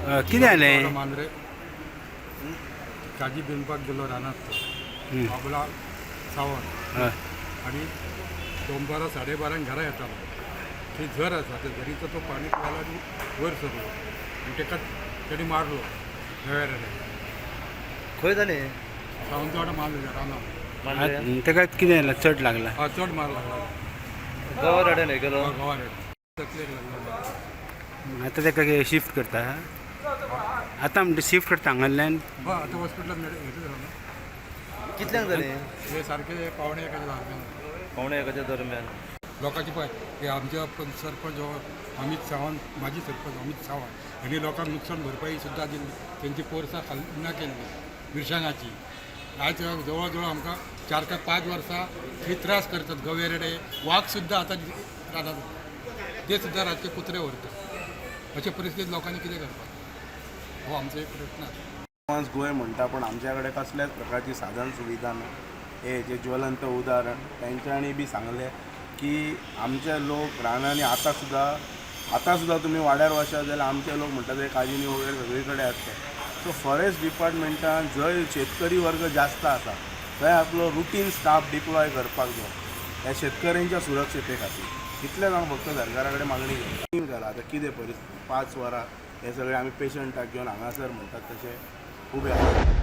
कितें जालें? मांद्रे काजी बिनपाक गेलो रानांत तो बाबुला सावंत. हय. आनी दनपारां 12:30 घरा येतालो. थंय झर आसा, त्या झरीचो तो पाणी पियालो आनी वयर सरलो आनी ताका तेणी मारलो गवेरेड्यान. खंय जालें? सावंतवाडा मारलो रानांत. मांद्रे. ताका कितें जालां, चड लागला? हा, चड मार लागला. गोवा रडेन हे गेलो. गवारेड तकलेक लागलो. आतां ताका शिफ्ट करता आतां म्हणटा, शिफ्ट करता हांगासरल्यान. हय, आतां हॉस्पिटलान हेतूच रावला. कितल्यांक जालें? हे सारके 12:45च्या दरम्यान. 12:45च्या दरम्यान. लोकांची पळय हे आमच्या पण सरपंच हो अमित सावंत, माजी सरपंच अमित सावंत हांणी लोकांक नुकसान भरपाई सुद्दां दिल्ली. तेंची पोरसां खाल ना केल्ली मिरसांगाची. आज जवळ जवळ आमकां 4 काय 5 वर्सां थंय त्रास करतात गवेरेडे, वाग सुद्दां आतां रानात, ते सुद्दां रातचे कुत्रे व्हरतात. अशे परिस्थितीत लोकांनी कितें करपाक, हो आमचो एक प्रश्न आसा. एडवान्स गोंय म्हणटा, पण आमच्या कडेन कसल्याच प्रकारची साधन सुविधा ना. हे जे ज्वलंत उदाहरण तेंच्यांनी बी सांगलें की आमचे लोक रानांनी आतां सुद्दां तुमी वाड्यार वचत जाल्यार आमचे लोक म्हणटा ते काजीनी वगैरे सगळे कडेन आसता. सो फॉरेस्ट डिपार्टमेंटान जंय शेतकरी वर्ग जास्त आसा थंय आपलो रुटीन स्टाफ डिप्लॉय करपाक जाय ह्या शेतकऱ्यांच्या सुरक्षते खातीर. इतलेंच हांव फक्त सरकारा कडेन मागणी करता. जाला आतां कितें परिस्थिती, 5 वरां हे सगळे आमी पेशंटाक घेवन हांगासर म्हणटात तशे उबे आसा.